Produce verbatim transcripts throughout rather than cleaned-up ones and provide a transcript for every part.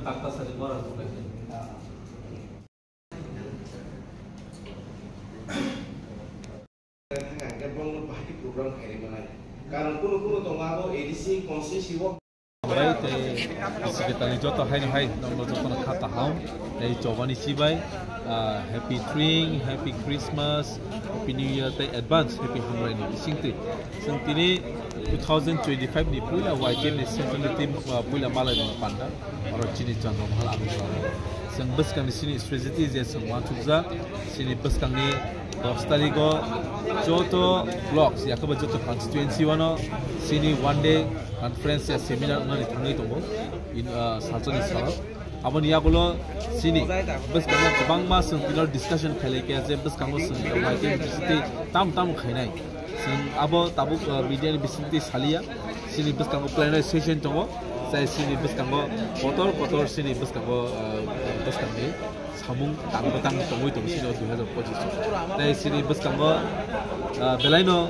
Takta sari bora sukai. Hingke bongno bahai program khairi manai. Karon kuno kuno tongo abo A D C constituency o. Bai tei secretary joto haino hai nokno jotono kha kaham tei chobani chibai, ah, happy Spring, happy Christmas, happy New Year tei advance happy Hamrai ni bisingtwi. Chwng tini two thousand twenty-five ni puila Y T F ni central team, ah, puila malai rok panda oro chini chwng rok hal aboni bagwi. Chwng bwskangni chini strategy je chwng uansukjak, chini bwskangni dos tarigo joto blocks, yakaba joto constituency wano chini one day conference ya seminar wngnani thangwi tongo, in, ah, salsani salo. Aboni yagulo chini bwskango kwbangma chwng tino discussion khailaikia je bwskango chwng khailai khe bisingtwi tam tam khainai. Chwng abo tabuk, ah, media ni bisingtwi saliya. Chini bwskango plenary session tongo, chai chini bwskango kotor kotor chini bwskango, ah, bwskangni samung tang bwtang tongwi tongo chini o dui hazar pochis o. Tei chini bwskango, ah, belaino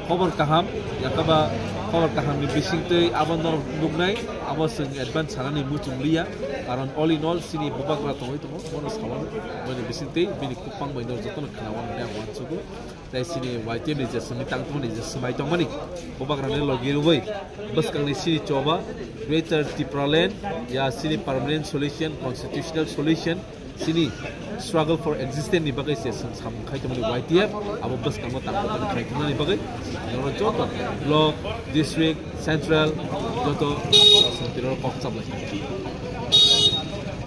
khobor kaham, yakaba khobor kahamni bisingtwi abo norok nuknai, abo chwng advance sanani muchung liya, karon all in all chini bubagra tongwi tongo, bono saui bini bisingtwi bini kwpang bai norok jotono khnaui ang uansugo. Tei chini Y T F ni je simi tangtongmani je swmai tongmani bubagrani logi rwui bwskangni chini choba Greater Tipraland ya chini permanent solution, constitutional solution, chini struggle for existence ni bagwi se sam khai tongmani Y T F abo bwskango tangtong khai tongmani bagwi norok joto block, district, central joto songpirok kok chaplai.